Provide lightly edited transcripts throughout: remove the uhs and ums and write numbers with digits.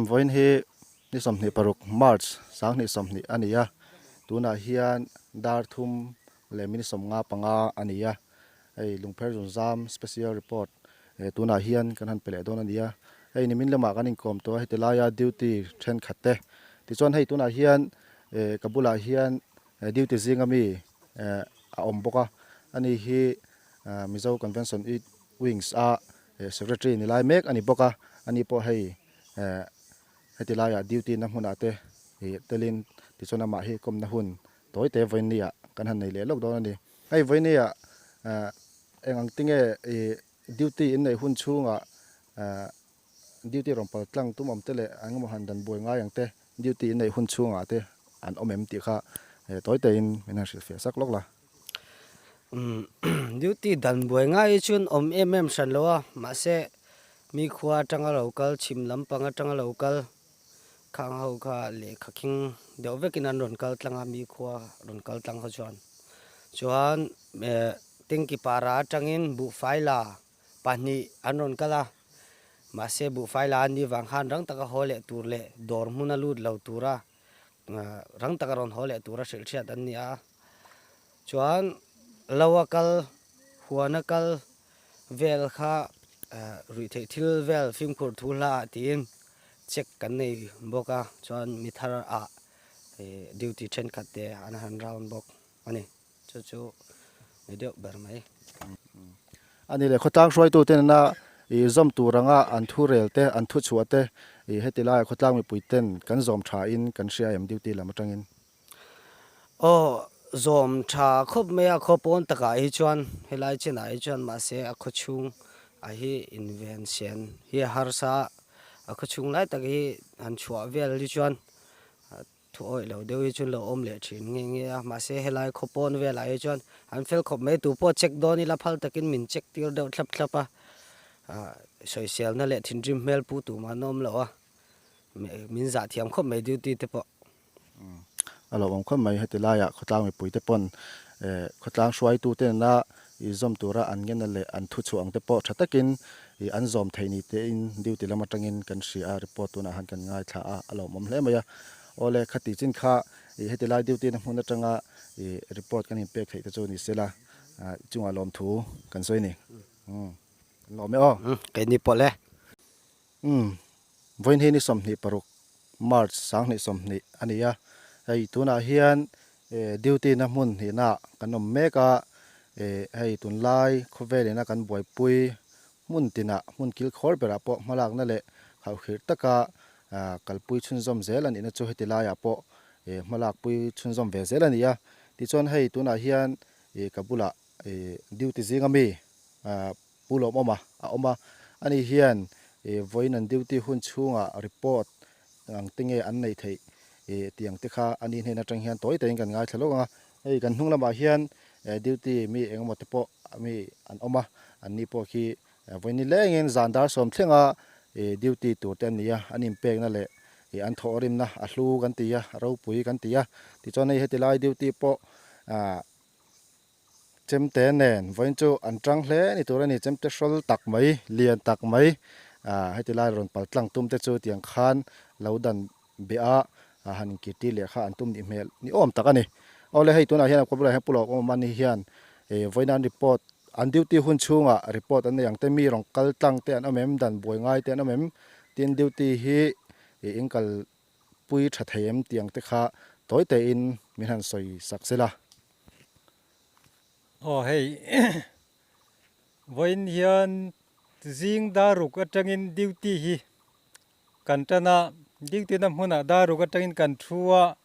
Vawiin hi ni 26 March 2020 a ni a, tunah hian dar thum leh minute 55 a ni a, hei Lungpher Zunzam Special Report tunah hian kan han pe leh dawn a ni a, hei nimin lamah kan inkawm tawh a heti laia duty thenkhat te tichuan hei tunah hian ka bulah hian duty zinga mi a awm bawk a, ani hi Mizo Convention Wings a Secretary ni lai mek a ni bawk a, ani pawh hei heti laiah duty na hmunah te ih telin tichuan amah hi kawmna hun tawi te vawinia kan han nei leh lawk dawn a ni. Hei vawinia eng ang tinge ih duty in neih hun chhungah duty rawn pal tlang tum awm te leh eng emaw han dan buai ngai ang te duty in neih hun chhungah te an awm em tih kha tawi tein min han hrilhfiah sak lawk la. Duty dan buai ngai hi chuan awm em em hran lo a, mahse mi khua atanga lo kal, chhim lampang atanga lo kal khang ho kha lehkha khing deuh vekin an rawn kal tlang a, mi khua rawn kal tlang kha chuan. Chuan Tengki para atangin buhfai la pahnih an rawn kal a, mahse buhfai la an nih vang khan rang taka haw leh tur leh dawr hmuna lut lo tura rang taka rawn haw leh tura hrilh hriat an ni a. Chuan lo a kal, huan a kal vel kha ruih theih thil vel fimkhur thu hla ah tiin check kan nei bawk a, chuan mi thar ah duty thenkhat te an han round bawk a ni. Chu chu ni deuh ber mai. A ni leh khawtlang hruaitute nena ih zawm tur anga an thu rel te, an thu chhuah te ih heti laiah khawtlang mipui ten kan zawm tha in kan hria em duty lam atangin. Aw, zawm tha khawp mai a, khaw pawn takah hi chuan helai chinah hi chuan mahse a khaw chhung ah hi inven sian hi a harsa a, a khaw chhung lai tak hi han chhuah vel hi chuan Thu awih lo deuh hi chuan lo awm leh thin nge nge a, mahse helai khaw pawn velah hi chuan an fel khawp mai, tu pawh check dawn ila phal takin min check tir deuh thlap thlap a, ah sawiselna leh thinrim hmel pu tum an awm lo a, min zah thiam khawp mai duty te pawh. A lo awm khawp mai, heti laiah khawtlang mipui te pawn eh khawtlang hruaitu te nena ih zawm tura an ngena leh an thu chhuah ang te pawh tha takin ih an zawm thei ni tein duty lam atangin kan hria a, report tunah han kan ngaithla a, a lawmawm hle mai a. Awle khati chin kha ih heti lai duty na hmun atanga ih report kan inpek theih te chu ni sela chungah lawmthu kan sawi a ni. Umm kan lawm e aw. Keini pawh le. Umm vawiin hi ni 26 March 2020 a ni a, hei tunah hian duty na hmun hnihna kan awm mek a, hei tunlai khawvel ina kan buaipui hmun tinah hmun kil khawr berah pawh hmalakna leh hauhkhirh taka kalpui chhunzawm zel a nihna chu heti laiah pawh hmalakpui chhunzawm ve zel a ni a, tichuan hei tunah hian ka bulah duty zinga mi Pu Lawmawma a awm a, ani hian vawiin an duty hun chhungah report ang te nge an neih theih tih ang te kha ani hnen atang hian tawi takin kan ngaithla lawk ang a, hei kan hnung lamah hian duty mi engemaw te pawh mi an awm a, an ni pawh khi vawiin ni lengin zan dar sawm thlenga duty tur te an ni a, an inpekna leh an thawhrimna a hlu kan ti a, a ropui kan ti a, tichuan hei heti lai duty pawh Chemte nen vawiin chu an tang hle ni tur a ni, chemte hrawl tak mai, lian tak mai ah heti lai rawn pal tlang tum te chu tiang khan lo dan beh a ah han inkirtir leh kha an tum nih hmel ni awm tak a ni. Awle hei tunah hian a kawt bulah hian Pu Lawkawm ani hian ih vawiin an report an duty hun chhungah report an nei ang te mi rawn kal tlang te an awm em dan buai ngai te an awm em tin duty hi ih in kal pui tha thei em tiang te kha tawi tein min han sawi sak sela. Aw hei vawiin hian zing daruk atangin duty hi kan tan a, duty na hmunah daruk atangin kan thu a,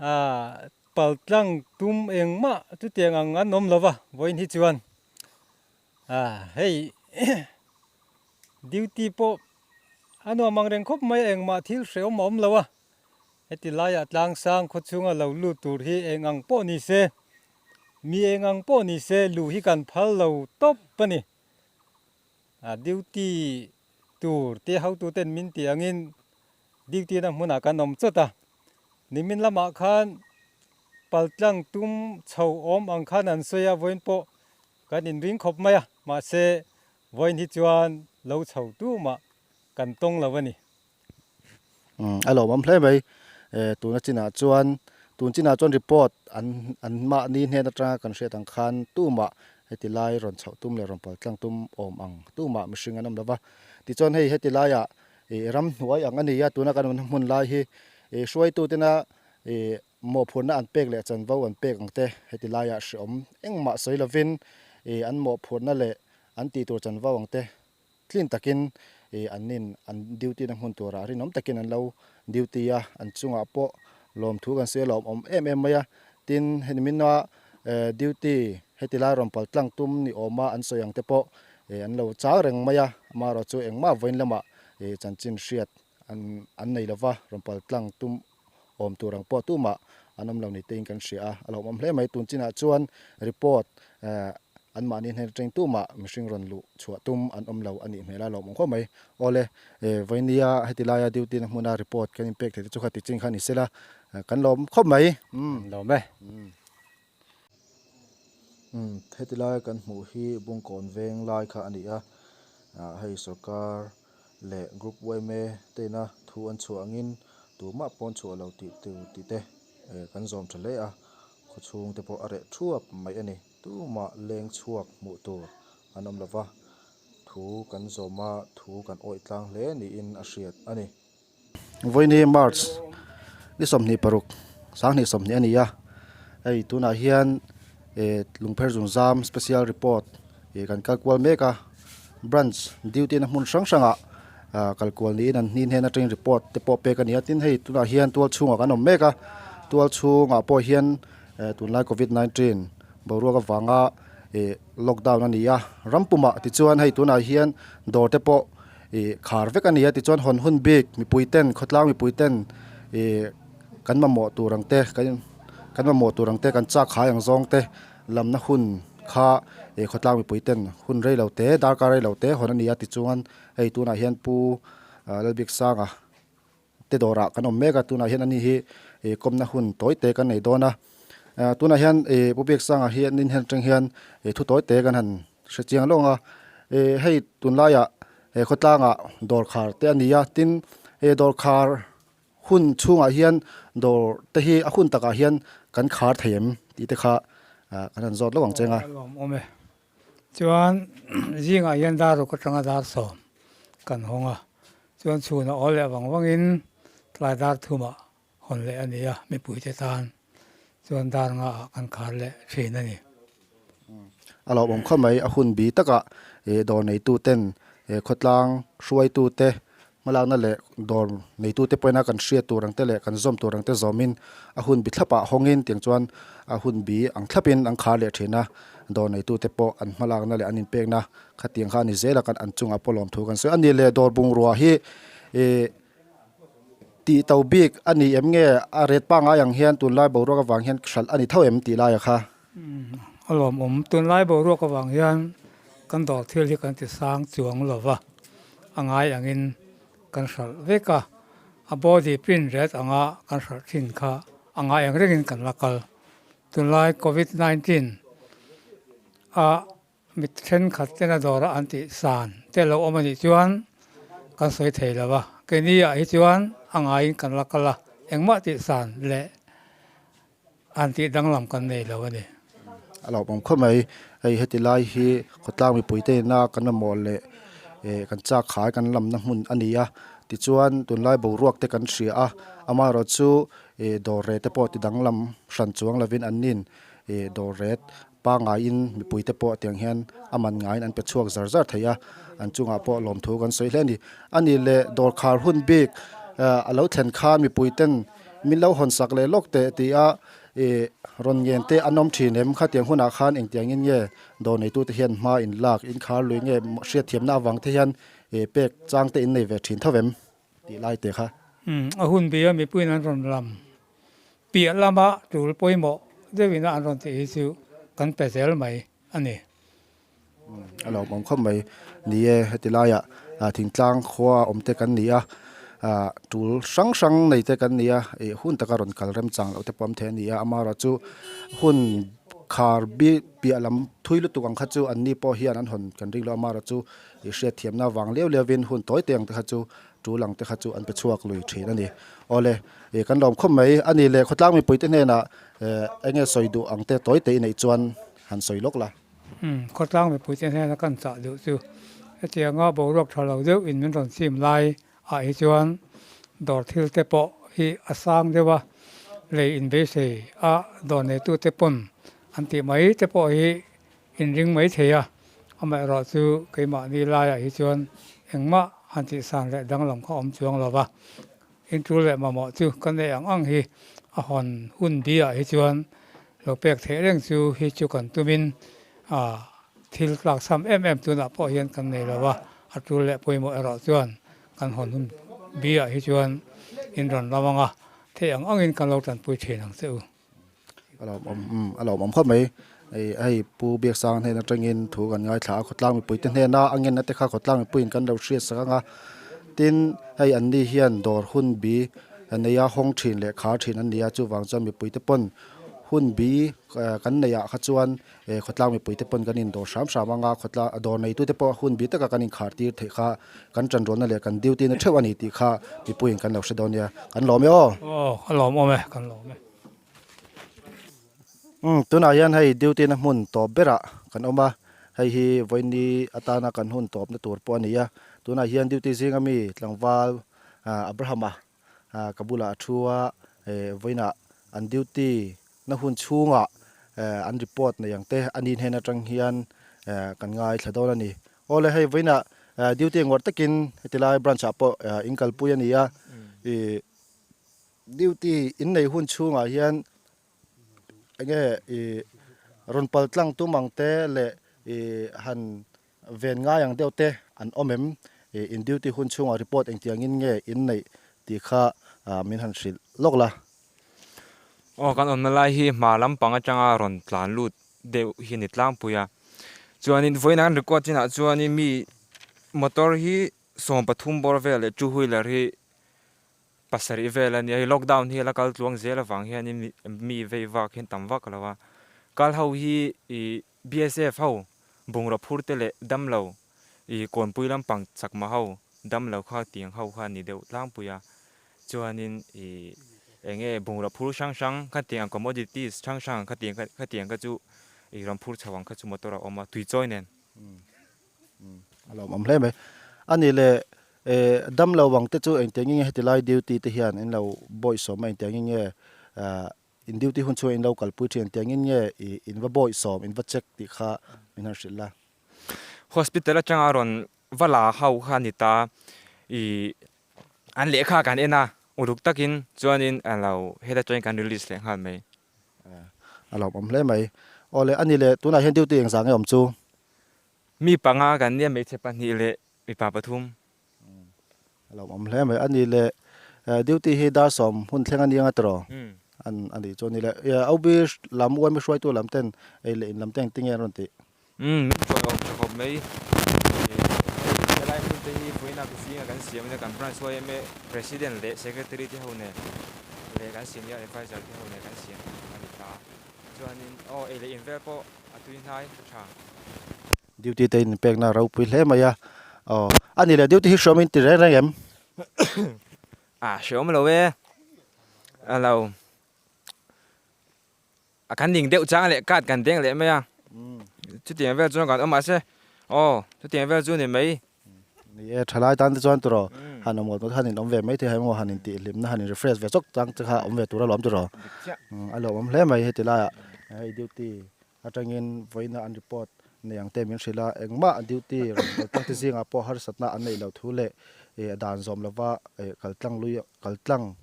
ah paltlang tum engmah chutiang ang an awm lo va vawiin hi chuan ah hei duty pawh a nuam ang reng khawp mai a engmah thil hrehawm a awm lo a. Heti laiah tlangsang khaw chhunga lo lut tur hi eng ang pawh ni se, mi eng ang pawh ni se luh hi kan phal lo tawp a ni. A duty tur te hotuten min tih angin duty na hmunah kan awm chawt a. Nimin lamah khan paltlang tum chho awm ang khan an sawi a, vawiin pawh kan inring khawp mai a, mahse vawiin hi chuan lo chho tumah. kan tawng lo a ni. Umm a lawmawm hle mai tuna chinah chuan tun chinah chuan report an an mahni hnen atanga kan hriat ang khan tumah heti lai rawn chhoh tum leh rawn pal tlang tum awm ang tumah mihring an awm lova tichuan hei heti laiah ih ramhnuai ang a ni a tuna kan awmna hmun lai hi ih hruaitu tena ih mawhphurhna an pek leh chanvo an pek ang te heti laiah hreawm engmah sawi lovin ih an mawhphurhna leh an tih tur chanvo ang te Tlin takin ih an nin an duty na hmun turah rinawm takin an lo duty a, an chungah pawh lawmthu kan sawi a lawmawm em em mai a. Tin, heni mina eh duty heti lai rawn pal tlang tum ni awma an sawi ang te pawh ih an lo chau reng mai a, amaherawhchu engmah vawiin lamah ih chanchin hriat an an nei lova rawn pal tlang tum awm tur ang pawh tumah an awm lo ni tein kan hria a, a lawmawm hle mai. Tun chinah chuan report eh anmahni hnen atang tumah mihring rawn luh chhuah tum an awm lo a nih hmel a, lawmawm khawp mai. Awle, eh vawinia heti laia duty na hmuna report kan inpek theih te chu kha ti chin kha ni sela, kan lawm khawp mai. Umm. Lawm e. Umm heti laia kan hmuh hi Bungkawn veng lai kha a ni a, ah hei sorkar leh group yma te ina thu an chhuah angin tumah pawn chhuah lo tih tur tih te eh kan zawm tha hle a, khawchhung te pawh a reh thuap mai a ni. Tumah leng chhuak hmuh tur an awm lova, thu kan zawm a, thu kan awih tlang hle niin a hriat a ni. Vawiini March ni 26 2020 a ni a, hei tunah hian eh Lungpher Zungzam Special Report ih kan kal kual mek a, branch duty na hmun hrang hrangah ah kal kual niin an hni hnen atangin report te pawh pek a ni a, tin hei tunah hian tual chhungah kan awm mek a, tual chhungah pawh hian eh tunlai covid 19 boruak avanga ih lockdown a ni a, ram pumah tichuan hei tunah hian dawr te pawh ih khar vek a ni a tichuan hawn hun bik mipui ten khawtlang mipui ten ih kan mamawh tur ang te kan kan mamawh tur ang te kan chak khai ang zawng te lamna hun kha ih khawtlang mipui ten hun rei lo te darkar rei lo te hawn a ni a tichuan hei tunah hian pu Lalbiaksanga te dawrah kan awm mek a tunah hian ani hi ih kawmna hun tawi te kan nei dawn a ah tunah hian ih pu Biaksanga hi an inhen atang hian ih thu tawi te kan han hre chiang lawng a ih hei tunlaiah he khawtlangah dawr khar te a ni a tin he dawr khar hun chhungah hian dawr te hi a hun takah hian kan khar thei em tih te kha ah kan han zawt lawk ang cheng a. Aw a lawmawm e. Chuan zingah hian dar ruk atanga dar sawm kan hawng a, chuan chhunah awl leh vang vangin tlai dar thumah hawn leh a ni a, mipuite tan chuan dar ngaah kan khar leh thin a ni. A lawmawm khawp mai, a hun bi takah dawr neituten khawtlang hruaitute Hmalakna leh dawr neitute pawhin a kan hriat tur ang te leh kan zawm tur ang te zawmin a hun bi thlapah hawngin tiang chuan a hun bi ang thlapin an khar leh thin a, dawr neitute pawh an hmalakna leh an inpekna khatiang kha a ni zel a, kan an chungah pawh lawmthu kan sawi a ni leh dawr bungrua hi ih tih to bik a ni em nge a ret pangngai ang hian tunlai boruak avang hian hralh a ni tho em tih laia kha. A lawmawm. Tunlai boruak avang hian kan dawr thil hi kan ti sang chuang lo va, a ngai angin kan hralh vek a, a body print ret anga kan hralh thin kha a ngai ang rengin kan la kal. Tunlai covid 19 a Mi thenkhat tena dawra an tih san te lo awm a nih chuan kan sawi thei lo va, keini ah hi chuan a ngaiin kan la kal a, engmah tih san leh an tih danglam kan nei lo a ni. A hlauhawm khawp mai, hei heti lai hi khawtlang mipui te ina kan mamawh leh eh kan chak khai kan lamna hmun a ni a, tichuan tunlai boruak te kan hria a, amaherawhchu eh dawr reh te pawh ti danglam hran chuang lovin an nin eh dawr ret Pangaiin mipuite pawh tiang hian a man ngaiin an pe chhuak zar zar thei a, an chungah pawh lawmthu kan sawi hle a ni. A nih leh dawr khar hun bik a lo thlen khan mipuiten min lo hawn sak leh lawk teh ti a ih rawn ngen te an awm thin em? Khatiang hunah khan engtiangin nge dawr neitute hian hma in lak in khar lui nge hriatthiamna avang te hian ih pek chang te in nei ve thin tho em tih lai te kha. A hun bia mipuiin an rawn lam Piah lama tul pawimawh deuhin a an rawn tih hi chu kan pe zel mai a ni. A lawmawm khawp mai. Ni e, heti laiah thingtlang khua awm te kan ni a, tul hrang hrang nei te kan ni a, ih hun taka rawn kal remchang loh te pawh awm thei a ni a, amaherawhchu hun. Khar bi piah lam thui lutuk ang kha chu an ni pawh hian an hawn kan ring lo a, amaherawh chu i hriatthiamna vang liau liauin hun tawi te ang te kha chu tul ang te kha chu an pe chhuak lui thin a ni. Awle, ih kan lawm khawp mai a ni le, khawtlang mipui te hnenah eng nge sawi duh ang te tawi te i neih chuan han sawi lawk la. Umm, khawtlang mipui te hnena kan chah duh chu hetianga boruak tha lo deuh in min rawn chim lai ah hi chuan dawr thil te pawh hi a sang deuh a, lei inbeisei a dawr neitu te pawn an tih mai te pawh hi inring mai thei a, amaherawh chu keimahni laiah hi chuan engmah han tih san leh danglam kha awm chuang lo va, intul leh mamawh chu ka neih ang ang hi a hawn hun bi ah hi chuan lo pek theih reng chu hi chu kan tumin a thil tlaksam em em tunah pawh hian kan nei lo a, a tul leh pawimawh erawh chuan kan hawn hun biah hi chuan in rawn lam ang a, theih ang angin kan lo tanpui thin ang che u. A lawmawm umm a lawmawm khawp mai, hei hei Pu Biaksanga hnen atangin thu kan ngaithla a, khawtlang mipuite hnena a ngenna te kha khawtlang mipuiin kan lo hriat sak ang a, tin hei an ni hian dawr hun bi neia hawng thin leh khar thin an ni a, chuvang chuan mipuite pawn hun bi kan neihah kha chuan Khawtlang mipuite pawn kan indawr hram hram anga khawtlang a dawr neitute pawh hun bi taka kan inkhar tir theih kha kan tanrualna leh kan duty na theuh a ni tih kha mipuiin kan lo hre dawn nia. Kan lawm e aw. Aw ka lawm awm e, kan lawm e. Umm tunah hian hei duty na hmun tawp berah kan awm a, hei hi vawiini atana kan hun tawpna tur pawh a ni a. Tunah hian duty zinga mi tlangval Abraham-a ka bulah a thu a, vawiinah an duty na hun chhungah an report nei ang te a ni hnen atang hian kan ngaithla dawn a ni. Awle hei vawiinah duty ngawrh takin heti lai branch ah pawh in kalpui a ni a, ih duty in nei hun chhungah hian enge ih rawn pal tlang tum ang te leh ih han Ven ngai ang deuh te an awm em? In duty hun chhungah report engtiangin nge in neih tih kha min han hrilh lawk la. Aw kan awmna lai hi hma lampang atanga rawn tlan lut deuh hi a ni tlangpui a. Chuanin vawiin an record chinah chuanin mi motor hi 13 bawr vel leh two wheeler hi pasarih vel a nia, hei lockdown hi a la kal tluang zel avang hianin mi vei vak hian tam vak lo a. Kal ho hi ih BSF ho bungraw phur te leh damlo ih kawnpui lampang chakma ho damlo kha tiang ho kha a ni deuh tlangpui a. Chuanin ih eng nge bungraw phur hrang hrang kha tiang ang commodities hrang hrang ang kha tiang kha tiang kha chu ih rawn phur chho ang kha chu motor a awm a tuichawi nen. A lawmawm hle mai. A nih leh damlo ang te chu engtiang nge heti lai duty te hian in lo bawihsawm a engtiang nge in duty hun chhung in lo kalpui thin engtiang in nge in va bawihsawm in va check tih kha min han hrilh la. Hospital atanga rawn va la ho kha a ni ta ih an lehkha kan en a uluk takin chuanin a lo heta atangin kan release leh nghal mai. A lawmawm hle mai. Awle a ni leh tunah hian duty engzah nge awm chu? Mi panga kan nia hmeichhe pahnih leh mipa pathum. A lo awm hle mai. A ni leh duty hi dar sawm hun thleng a nia tiraw? An a nih chu a ni leh. OB lam UMA hruaitu lam ten ei leh in lam te engtin nge an rawn tih? Umm min hruai awm tha khawp mai. Hei helai hmun te hi vawiina ka zinga kan siam ania kan branch yma president leh secretary te ho nen leh kan senior adviser te ho nen kan siam a ni ta. Chuanin aw ei leh in vel pawh a tui hnai a tha. Duty te in pekna ropui hle mai a, aw a ni leh duty hi hreawm in ti reng reng em? A hreawm lo e, a lo a kan ning deuh chang leh card kan deng leh mai a, chutiang vel chuan kan awm mahse aw chutiang vel chu ni mai. Ni e, thalai tan te chuan tiraw han awm ngawt ngawt han in awm ve mai thei emaw han in tih hlimna han in refresh ve chawk chang te kha awm ve tur alawm tiraw, a lawmawm hle mai heti laiah hei duty Atangin vawiina an report nei ang te min hrilh a, engmah duty rawn kal tlang te zingah pawh harsatna an neih loh thu leh dan zawm lova kal tlang lui kal tlang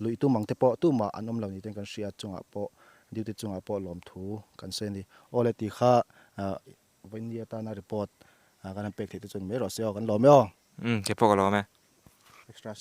luih tum ang te pawh tumah an awm lo ni ten kan hria chungah pawh duty chungah pawh lawmthu kan sawi a ni. Aw le tih kha vawiini atana report kan han pek theih te chuan mai rawh se aw kan lawm e aw. Umm, keipawh ka lawm e. Extra.